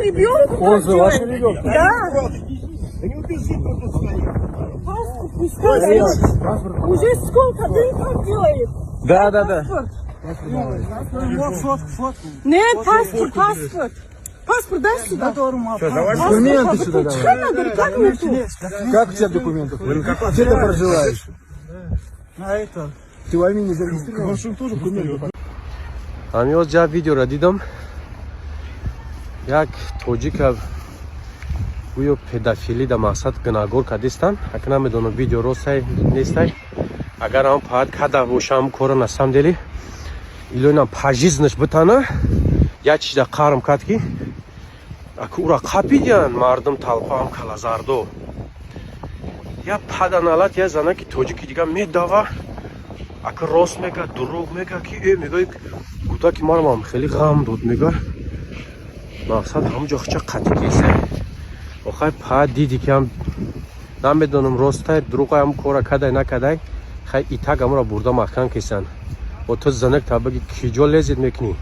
Ребенку Он как же ваш делает? ребенок. Да. Да не убежит, он тут стоит. Паспорт пускай дает. Уже сколько дней так делает? Да. Паспорт. Вот фотку, фотку. Нет, паспорт, паспорт. Паспорт дай сюда. Документы сюда давай. Что надо? Как вы тут? Как у тебя документов? Где ты проживаешь? На это. Ты в Армении зарегистрирован? Ҳамиёз ҷа видеоро дидам, як тоҷика гӯё педофилӣ да мақсад гунаҳгор кардистанд. Ака, намедонам, видео ростай нестай. Агар ҳам паҳат када бошам, кора на самом деле илоинам пожизненно битана. Як чиза қарм кард, ки ака ура қапидиян мардум, толпаам калазардо я паданалат. Я занаки тоҷики дига медава, ака, рост мега, дурӯғ мега, ки мега, кӯдаки марамам хеле ғам дод, мега. Мақсад, ҳамуҷо хча қатӣ кеса. Охай па диди, ки ҳам намедонам, ростай, дурӯғай, ҳам кора кадай, накадай. Хай, итак амура бурда маҳкам кесан. Бо ту занак табаги киҷо лезет мекунӣ.